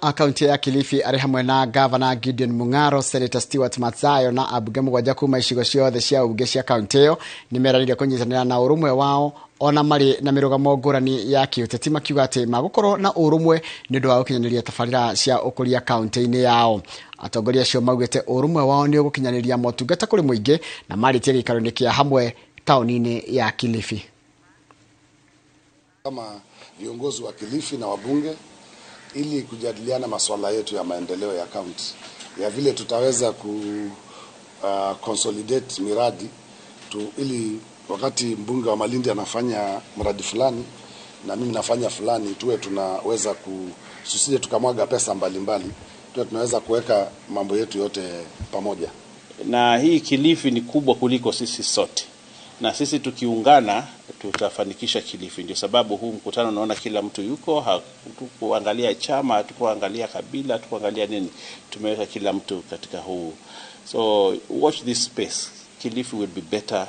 Kaunti ya Kilifi arĩ hamwe na Gavana Gideon Mung'aro, Senator Stewart Matsayo na ambunge 7 kuma icigo ciothe cia ubunge cia kaunti ĩyo nĩ meranĩire kũnyitanĩra na ũrũmwe wao ona marĩ na mĩrũgamo ngũrani ya kĩũteti, makiuga atĩ magũkorwo na ũrũmwe nĩ ũndũ wa gũkinyanĩria tabarĩra cia ũkũria kaunti-inĩ yao. Atongoria acio maugĩte ũrũmwe wao nĩ ũgũkinyanĩria motungata kũrĩ mũingĩ na marĩtie gĩikaro-inĩ kĩa hamwe taũni-inĩ ya Kilifi. Kama viongozi wa Kilifi na wabunge ili kujadiliana masuala yetu ya maendeleo ya kaunti, ya vile tutaweza ku consolidate miradi tu, ili wakati mbunge wa Malindi anafanya mradi fulani na mimi nafanya fulani, tuwe tunaweza ku tusije tukamwaga pesa mbalimbali, tuwe tunaweza kuweka mambo yetu yote pamoja. Na hii Kilifi ni kubwa kuliko sisi sote, na sisi tukiungana tutafanikisha Kilifi. Ndio sababu huu mkutano unaona kila mtu yuko, hatukuangalia chama, hatukuangalia kabila, hatukuangalia nini, tumeweka kila mtu katika huu. So watch this space. Kilifi will be better.